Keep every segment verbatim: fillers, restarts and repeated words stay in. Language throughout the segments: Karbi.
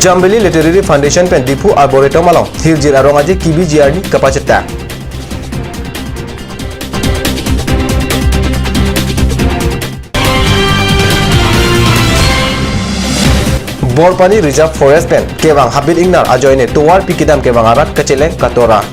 Jambili Literary Foundation pen Diphu Arboretum along hirjir arong aje kibiji arni kapachetak. Borpani Reserve Forest pen kevang Habit Ingnar ajoine tovarpi kedam kevang arat kacheleng katora.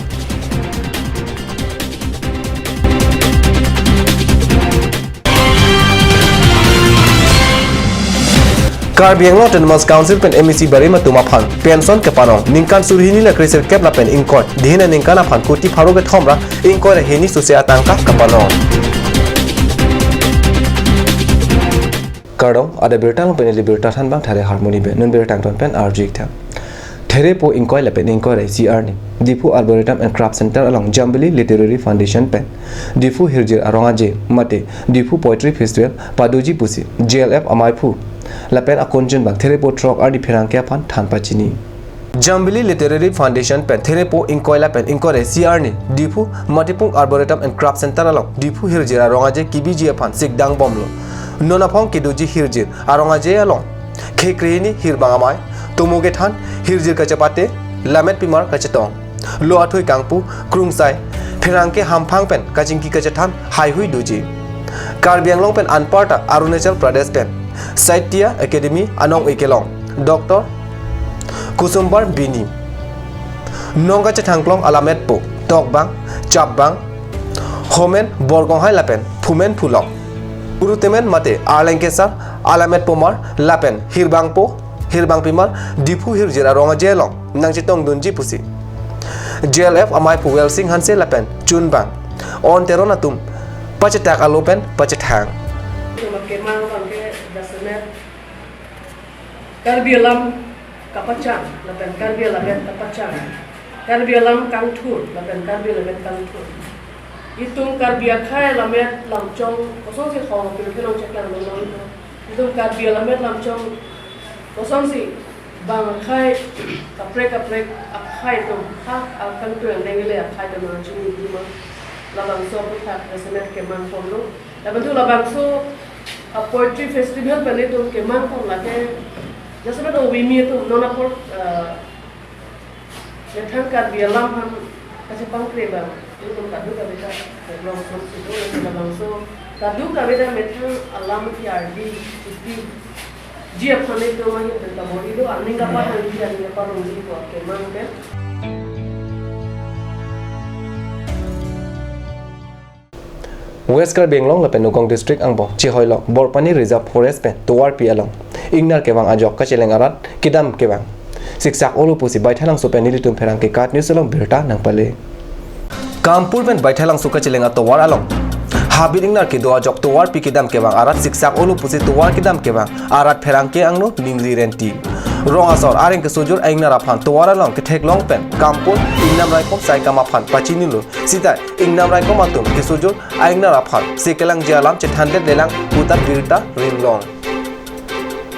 Karbi Anglong Autonomous Council pen M A C barim atum aphan pension kepanong ningkan surhini ra kresirkep lapen ingkoi, dihina ningkan aphan koti pharo kethom ra ingkoi ra hini suse atangka kepanong. Kardom, ada birta along pen ili birta thanbang Thare Harmoni pen, non birta angton pen arju ik tha. Therepo ingkoi lapen ingkoi ra isi arni Diphu Arboretum and Craft Center along Jambili Literary Foundation pen Diphu hirjir arong aje mate Diphu Poetry Festival padoji pusi J L F amaiphu lapen akunjun bang therepo throk arni pherangke aphan than pachini. Jambili Literary Foundation pen therepo ingkoi lapen ingkoi ra isi arni Diphu Matipung Arboretum and Craft Center along Diphu hirjir arong aje kibiji aphan sikdang bomlo. Non aphong kedoji hirjir arong aje along khekrehini hirbang amei, tomo kethan, hirjir kachepate, lamet pimar kachetong, lo athui kangpu, krungsai, pherangke hamphang pen kachingki kachethan haihui doji. Karbi Anglong pen anparta Arunachal Pradesh pen Sahitya Akademi anong-e kelong Doctor Kusumbar Bini nong kachethangklong alametpo tokbang, chapbang, homen borgonghai lapen phumen phulong, urutemen mate arleng kesar alametpomar lapen hirbangpo, hirbangpimar Diphu hirjir arong aje along nangchetongdunji pusi J L F amaiphu Welsing Hanse lapen chunbang On Teron atum pachetak alo pen pachethang. Kemang abangke jasemet Karbi alam kapachang, lapen Karbi alamet kapachang. Karbi alam kangthur, lapen Karbi alamet kangthur. Itum Karbi akhei alamet lamchong, kosonsi hong pirphe nangcheklang nang nang. Itum Karbi alamet lamchong, kosonsi bang akhei, kaprek kaprek akhei atum, ha, akangthur yang dengile akhei atum nangchini dima. Labangso aputhak jasemet kemang ponlo. Lapen tu labangso a poetry festival pen itum kemang pon lake jasemet ovimi atum non apor, eh, methang Karbi alam aphan kachepangkre abang itum kadokave ta program ason si do, labangso kadokave ta methang alam ki ardi chiti ji aphan itum ahin pen kabor-ilo, aning kaparongji, aning kaparongji ko kemang pen. West Karbi Anglong lapen Nagaon District angbong chehoilok Borpani Reserve Forest pen tovarpi along ingnar kevang ajok kacheleng arat kedam kevang siksak olo pusi Baithalangso pen nelitum pherangke KAT News along birta nangpale. Kampur pen Baithalangso kacheleng atovar along Habit Ingnar kedo ajok tovarpi kedam kevang arat siksak olo pusi tovar kedam kevang arat pherangke angno Ningri Rengti, rong asor areng kesojur a-ingnar aphan tovar along ketheklong pen Kampur Ingnam Raikom saikam aphan pachinilo. Sita Ingnam Raikom atum kesojur a-ingnar aphan sekelangji alam chethandet lelang puta birta ringlong.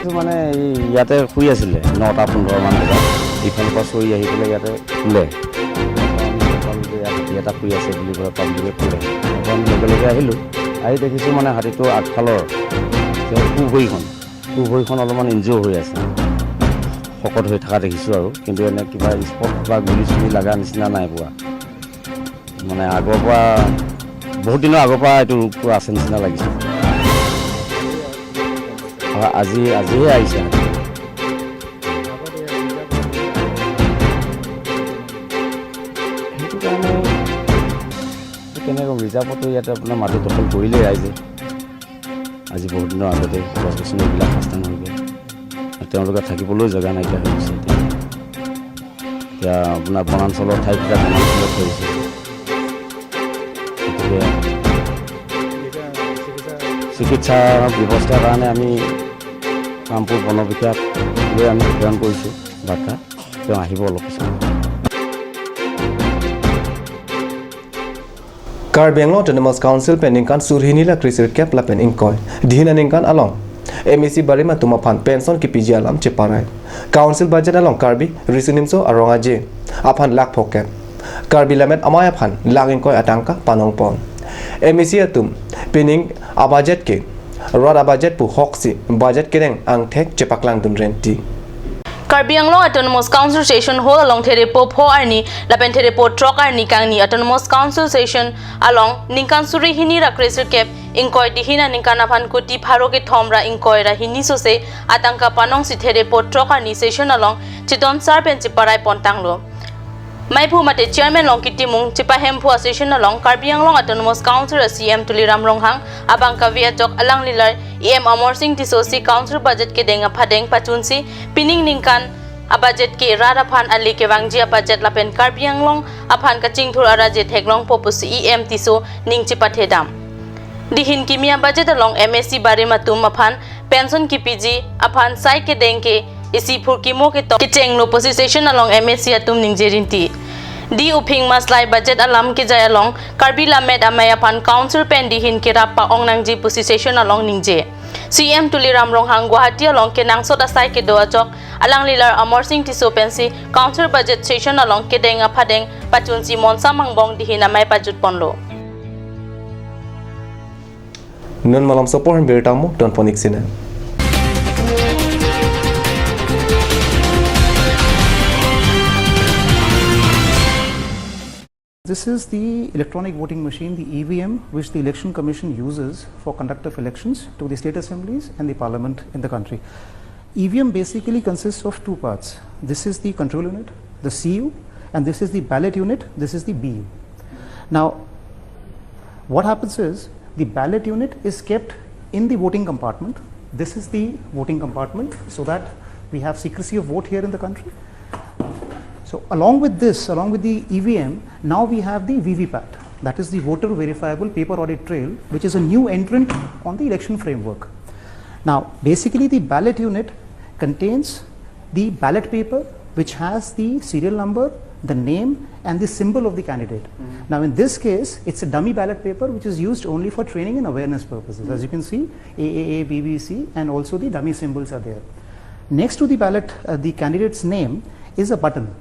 এইটো মানে এই ইয়াতে শুই আছিলে নটা পোন্ধৰ মান বজাত, ইফালৰ পৰা চৰি আহি পেলাই ইয়াতে শুলে। আমি গম পালোঁ যে ইয়াত হাতী এটা শুই আছে বুলি পেলাই পাব্লিকে ক'লে। তাৰপৰা আমি লগে লগে আহিলোঁ, আহি দেখিছোঁ মানে হাতীটো আগফালৰ যে সোঁ ভৰিখন, সোঁ ভৰিখন অলপমান ইনজিয়ৰ হৈ আছে, শকত হৈ থকা দেখিছোঁ আৰু, কিন্তু এনে কিবা স্পট বা গুলি চুলি লগা নিচিনা নাই পোৱা। মানে আগৰ পৰা, বহুত দিনৰ আগৰ পৰা এইটো ৰূপটো আছে নিচিনা লাগিছে। হয়, আজি, আজিহে আহিছে। সেইটো কাৰণে কেনেকৈ ৰিজাৰ্ভতো ইয়াতে আপোনাৰ মাটি দখল কৰিলেই ৰাইজে। আজি বহুত দিনৰ আগতে গছ গছনিবিলাক খাস্তাং হৈ গ'ল। তেওঁলোকে থাকিবলৈও জেগা নাইকিয়া হৈ গৈছে এতিয়া। এতিয়া আপোনাৰ বনাঞ্চলৰ ঠাইবিলাক বনাঞ্চলত থৈ দিছে। গতিকে চিকিৎসা ব্যৱস্থাৰ কাৰণে আমি কামপুৰ বন বিষয়াক লৈ আমি প্ৰেৰণ কৰিছোঁ বাৰ্তা। তেওঁ আহিব অলপ পিছত। Karbi Anglong Autonomous Council pen ningkan surhini ra kresirkep lapen ingkoi, dihina ningkan along M A C barim atum aphan pension kepiji alam cheparai. Council budget along Karbi riso nimso arong aje aphan lakh phokep, Karbi Lammet Amei aphan lakh ingkoi atangka panong pon. M A C atum pining a budget ke rat a budget pu hoksi budget kereng angthek chepaklangdun renti. Karbi Anglong Autonomous Council Session Hall along Therepo pho arni lapen Therepo throk arni kangni Autonomous Council Session along ningkan suri hini ra kresirkep ingkoi dihin aningkan aphan kuti pharo kethom ra ingkoi ra hini sose atangka panongsi Therepo throk arni session along chitonsar pen chiparai pontanglo. Maiphu mate Chairman Longki Timung chipahemphu a-session along Karbi Anglong Autonomous Council a-C E M Tuliram Ronghang abang kave ajok alangli lar E M Amarsing Tisso si Council budget kedeng aphadeng pachunsi pining ningkan a-budget ke rat aphan ale kevangji a-budget lapen Karbi Anglong aphan kachingthur araje theklongpo pusi E M Tisso ning chipathedam. Dihin kimi a-budget along M A C barim atum aphan pension kipiji aphan sai kedeng ke isi phurkimo ketok kechenglo pusi session along M A C atum ningje rinti. Di uphing maslai budget alam kejai along Karbi Lammet Amei aphan Council pen dihin kerap pa-ong nangji pusi session along ningje. C E M Tuliram Ronghang Guwahati along kenangsot asai kedo ajok alangli lar Amarsing Tisso pensi Council budget session along kedeng aphadeng pachunsi monsam angbong dihin amei pajut ponlo. Non malom sopo han birta mo don ponik sina. This is the electronic voting machine, the E V M, which the Election Commission uses for conduct of elections to the state assemblies and the parliament in the country. E V M basically consists of two parts. This is the control unit, the C U, and this is the ballot unit, this is the B U. Now, what happens is the ballot unit is kept in the voting compartment. This is the voting compartment so that we have secrecy of vote here in the country. So along with this, along with the E V M, now we have the V V PAT. That is the voter verifiable paper audit trail, which is a new entrant on the election framework. Now, basically, the ballot unit contains the ballot paper, which has the serial number, the name, and the symbol of the candidate. Now, in this case, it's a dummy ballot paper which is used only for training and awareness purposes. As you can see, A A A, B B C, and also the dummy symbols are there. Next to the ballot, uh, the candidate's name is a button.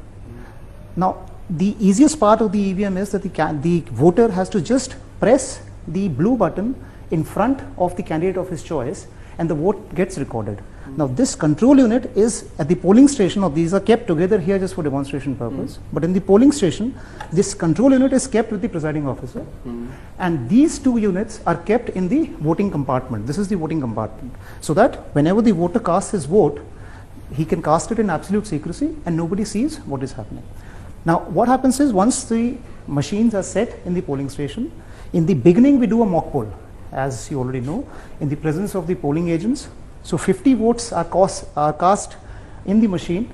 Now, the easiest part of the E V M is that the, ca- the voter has to just press the blue button in front of the candidate of his choice and the vote gets recorded. Now, this control unit is at the polling station, or these are kept together here just for demonstration purpose. But in the polling station, this control unit is kept with the presiding officer, and these two units are kept in the voting compartment. This is the voting compartment. So that whenever the voter casts his vote, he can cast it in absolute secrecy and nobody sees what is happening. Now, what happens is once the machines are set in the polling station, in the beginning we do a mock poll, as you already know, in the presence of the polling agents. So fifty votes are, cost, are cast in the machine,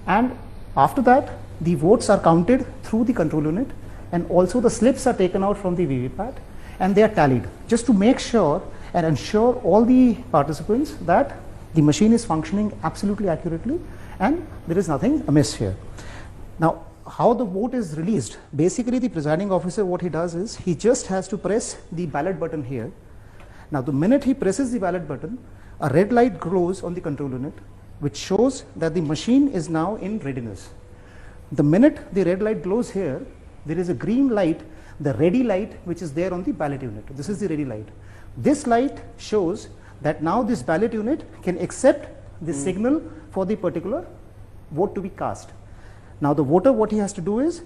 and after that, the votes are counted through the control unit, and also the slips are taken out from the V V PAT and they are tallied just to make sure and ensure all the participants that the machine is functioning absolutely accurately and there is nothing amiss here. Now, how the vote is released? Basically, the presiding officer, what he does is he just has to press the ballot button here. Now, the minute he presses the ballot button, a red light glows on the control unit, which shows that the machine is now in readiness. The minute the red light glows here, there is a green light, the ready light, which is there on the ballot unit. This is the ready light. This light shows that now this ballot unit can accept the signal for the particular vote to be cast. Now, the voter, what he has to do is,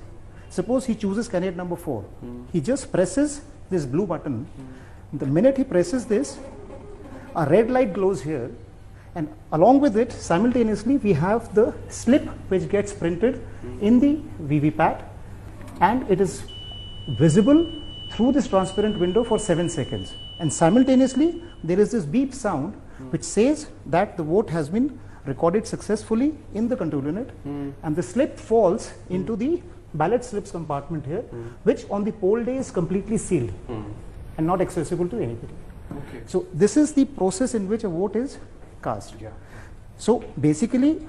suppose he chooses candidate number four. He just presses this blue button. The minute he presses this, a red light glows here, and along with it, simultaneously, we have the slip which gets printed in the V V PAT, and it is visible through this transparent window for seven seconds. And simultaneously, there is this beep sound which says that the vote has been recorded successfully in the control unit, and the slip falls into the ballot slips compartment here, which on the poll day is completely sealed and not accessible to anybody. Okay. So this is the process in which a vote is cast. Yeah. So basically,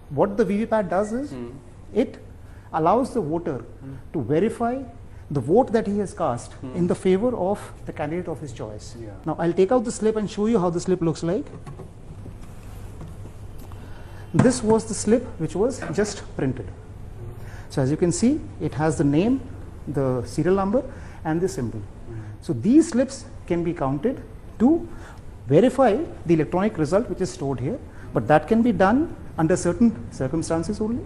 what the V V PAT does is it allows the voter to verify the vote that he has cast in the favor of the candidate of his choice. Yeah. Now, I'll take out the slip and show you how the slip looks like. This was the slip which was just printed. So as you can see, it has the name, the serial number, and the symbol. So these slips can be counted to verify the electronic result which is stored here, but that can be done under certain circumstances only.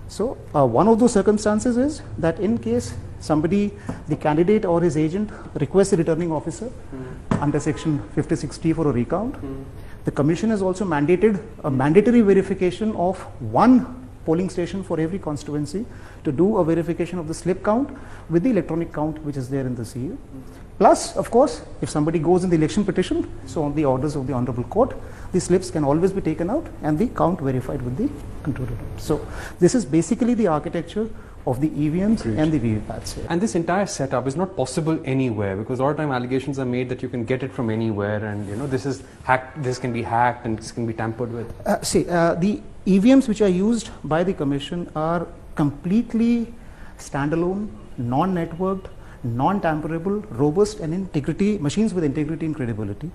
So, uh, one of those circumstances is that in case somebody, the candidate or his agent, requests the returning officer under section fifty-six T for a recount, the commission has also mandated a mandatory verification of one polling station for every constituency to do a verification of the slip count with the electronic count which is there in the C U. Plus, of course, if somebody goes in the election petition, so on the orders of the Honorable Court, the slips can always be taken out and the count verified with the control unit. So, this is basically the architecture of the E V Ms Great. And the V V pats here. And this entire setup is not possible anywhere, because a lot of time allegations are made that you can get it from anywhere, and, you know, this is hacked, this can be hacked, and this can be tampered with. Uh, see, uh, the E V Ms which are used by the commission are completely standalone, non-networked, non-tamperable, robust and integrity, machines with integrity and credibility.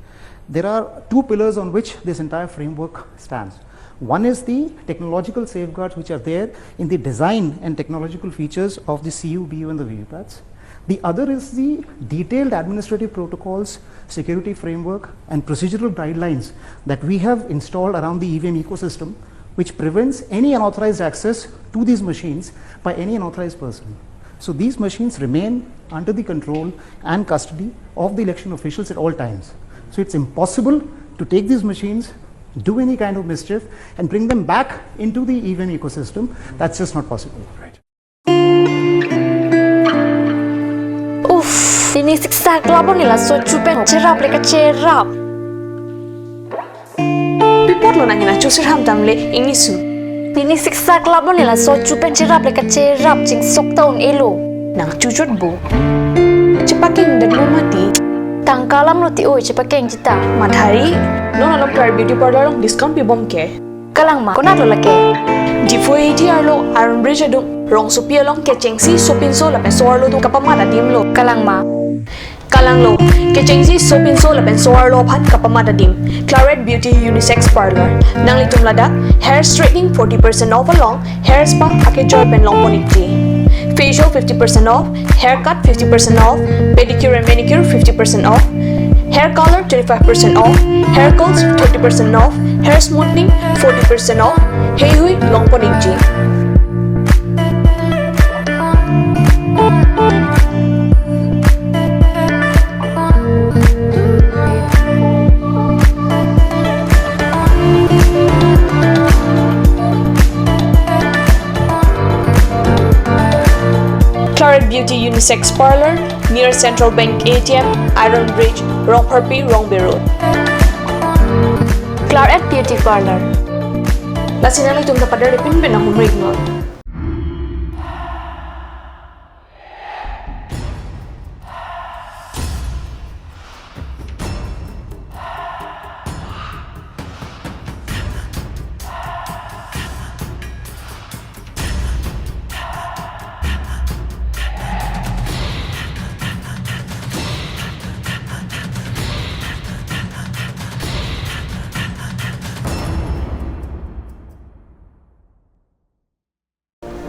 There are two pillars on which this entire framework stands. One is the technological safeguards which are there in the design and technological features of the C U, B U and the V V pats. The other is the detailed administrative protocols, security framework and procedural guidelines that we have installed around the E V M ecosystem, which prevents any unauthorized access to these machines by any unauthorized person. So these machines remain under the control and custody of the election officials at all times. So it's impossible to take these machines, do any kind of mischief, and bring them back into the E V M ecosystem. That's just not possible. Uff, pini siksak labon nila so chupen cherap le kacherap. Pi apotlo nang nangchusir ham tam le ingnisu. Pini siksak labon nila so chupen cherap le kacherap, chingsok ta un-elo. Nangchuchot bo. Chepakeng det lo mati. Tangka alam lo ti oi, chepakeng chita. Mathari, non along Clarette Beauty Parlour along discount pibom ke. Kalang ma, konat lo lake? Diphu A T arlo, Iron Bridge adung, rongsopi along kechengsi sopinso lapen so-arlo atum kapamat adim lo. Kalang ma? Kalang lo, kechengsi sopinso lapen so-arlo aphan kapamat adim. Clarette Beauty Unisex Parlour. Nanglitum ladak hair straightening forty percent off along hair spa akejoi pen longpon ikji. Facial fifty percent off, haircut fifty percent off, pedicure and manicure fifty percent off, hair color twenty-five percent off, hair curls thirty percent off, hair smoothing forty percent off. Heihui longpon ikji. Clarette Beauty Unisex Parlour, near Central Bank A T M, Iron Bridge, Rongpharpi, Rongbe Road. Clarette Beauty Parlour. Lasi nanglitum ta pader pinpin ahumri iknon.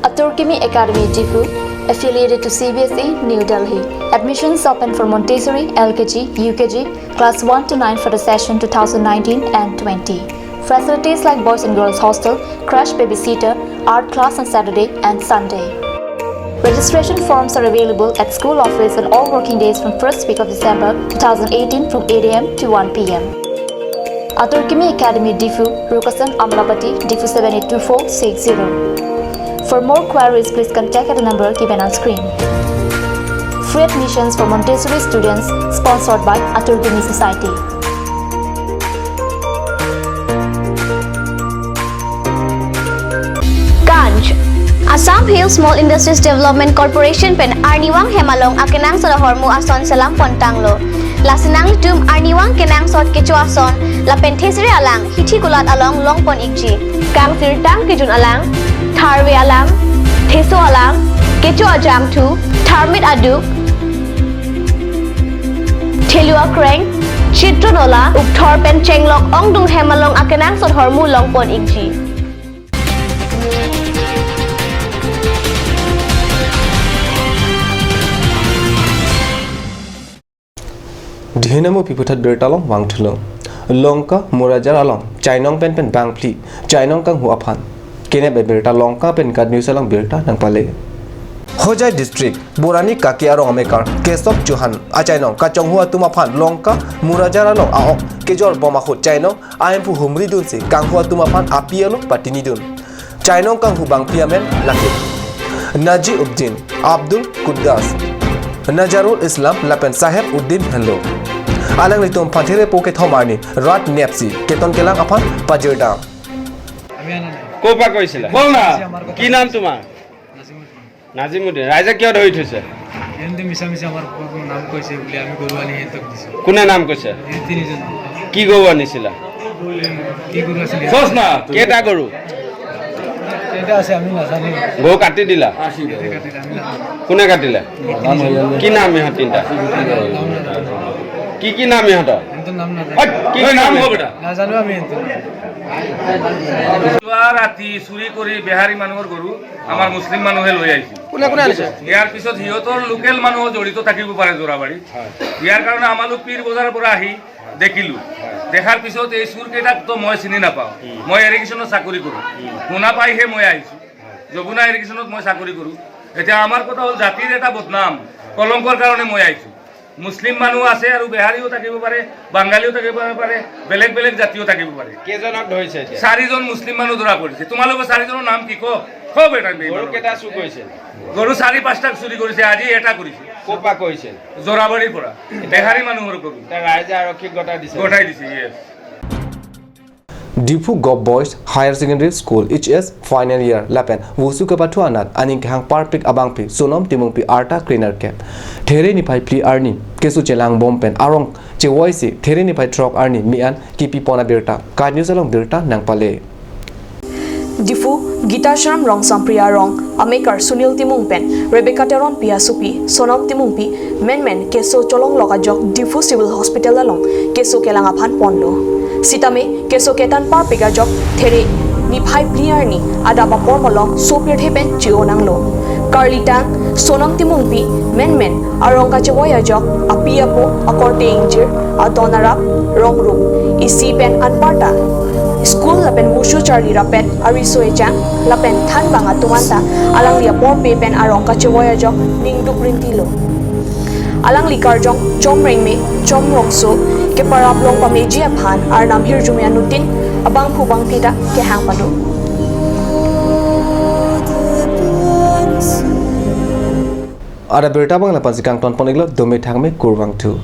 Atur Kimi Academy Diphu, affiliated to C B S E, New Delhi. Admissions open for Montessori, L K G, U K G, class one to nine for the session two thousand nineteen and twenty. Facilities like boys and girls hostel, crash babysitter, art class on Saturday and Sunday. Registration forms are available at school office on all working days from first week of December two thousand eighteen from eight A M to one P M. Atur Kimi Academy Diphu, Rukasan Amlapati, Diphu seven eight two four six zero. For more queries, please contact at the number given on screen. Free admissions for Montessori students, sponsored by Atur Kimi Society. Ganj. Assam Hill Small Industries Development Corporation pen arnivang hem along akenangsot ahormu ason selam pontanglo. Lasi nanglitum arnivang kenangsot kecho ason lapen thesere alang hithi kulat along longpon ikji. Kangsirtang kejun alang, tharve alang, theso alang, kecho ajangthu, tharmit aduk, thelu akreng, chitro nola, ukthor pen chenglok ongdung hem along akenangsot ahormu longpon ikji. Dihina mo piputhat birta along vangthulo. Lanka Murajhar along chainong pen pen bangphli chainong kanghu aphan. Kenep abirta Lanka pen Gad News along birta nangpale. Hojai District, Borani Kaki arong amekar Kesop Chauhan achainong kachonghu atum aphan Lanka Murajhar along a-ok kejor bom ahut chainong ahemphu humri dunsi kanghu atum aphan api alo patinidun. Chainong kanghu bangpi amen lake Naji Uddin, Abdul Kuddas, Nazarul Islam lapen Saheb Uddin henlo. Alanglitum aphan therepo kethom arni rat nepsi keton kelang aphan pajirdam. আমি আনা নাই। ক'ৰ পৰা কৈছিলা? বল না। কি নাম তোমাৰ? নাজিমুদ্দিন। নাজিমুদ্দিন। ৰাইজে কিয় ধৰি থৈছে? সিহঁতে মিছা মিছা আমাৰ নাম কৈছে বুলি আমি গৰু আনি সিহঁতক দিছোঁ। কোনে নাম কৈছে? এই তিনিজন। কি গৰু আনিছিলা? কি গৰু আছিলে? কেইটা গৰু? এটা আছে, আমি নাজানো। গৰু কাটি দিলা? সিহঁতে কাটিলে, আমি নাজানো। কোনে কাটিলে? কি নাম ইহঁত তিনিটা? নাম নাজানো। কি কি নাম ইহঁতৰ? সিহঁতৰ নাম নাজানো। হত, কি কি নাম? নাজানো আমি সিহঁতৰ। যোৱা ৰাতি চুৰি কৰি বেহাৰী মানুহৰ গৰু আমাৰ মুছলিম মানুহে লৈ আহিছিল। কোনে কোনে আনিছে? ইয়াৰ পিছত সিহঁতৰ লোকেল মানুহ জড়িত থাকিব পাৰে জোৰাবাৰী। ইয়াৰ কাৰণে আমালোক পীৰ বজাৰৰ পৰা আহি দেখিলো। দেখাৰ পিছত এই চুৰকেইটাকতো মই চিনি নাপাওঁ। মই এৰিগেশ্যনত চাকৰি কৰোঁ। শুনা পাইহে মই আহিছোঁ। যমুনা এৰিগেশ্যনত মই চাকৰি কৰোঁ। এতিয়া আমাৰ কথা হ'ল জাতিৰ এটা বদনাম, কলংকৰ কাৰণে মই আহিছোঁ। মুছলিম মানুহ আছে আৰু বেহাৰীও থাকিব পাৰে, বাঙালীও থাকিব পাৰে, বেলেগ বেলেগ জাতিও থাকিব পাৰে। কেইজনক ধৰিছে এতিয়া? চাৰিজন মুছলিম মানুহ ধৰা পৰিছে। তোমালোকৰ চাৰিজনৰ নাম কি? ক, ক বেটা, বে-, গৰু কেইটা চুৰ কৰিছে? গৰু চাৰি পাঁচটা চুৰি কৰিছে, আজি এটা কৰিছে। ক'ৰ পৰা কৰিছে? জোৰাবাৰীৰ পৰা। বেহাৰী মানুহৰ গৰু। এতিয়া ৰাইজে আৰক্ষীক গতাই দিছে? গতাই দিছে, yes. Diphu Govt Boys Higher Secondary School H S final year lapen WUSU kepathu anat aning kehang parpik abangpi Sonam Timungpi arta krenerkep. There niphai phli arni keso chelang bom pen arong chevoisi there niphai throk arni mi-an kipipon abirta Gad News along birta nangpale. Diphu Gita Ashram Rongsampriya arong amekar Sunil Timung pen Rebecca Teronpi asopi Sonam Timungpi menmen keso cholonglok ajok Diphu Civil Hospital along keso kelang aphan ponlo. Sitame keso ketan parpik ajok there niphai phli arni adap apor malom sopirthe pen chi-o nanglo. Karlitang Sonam Timungpi menmen arong kachevoi ajok api apo, akorte ingjir, adon arap, rong rup, isi pen anparta school lapen WUSU charli rapet ariso ejang lapen thanbang atum anta alangli apor pe pen arong kachevoi ajok ningduk rintilo. Alangli karjong Chom Rengme, Chom Rongso keparap long pameji aphan arnam hirjume anuttin abangphu bangphli ta kehang pado. Ada birta abang lapu-ansi kangton pon-iklo, dome thangme, kurvangthu.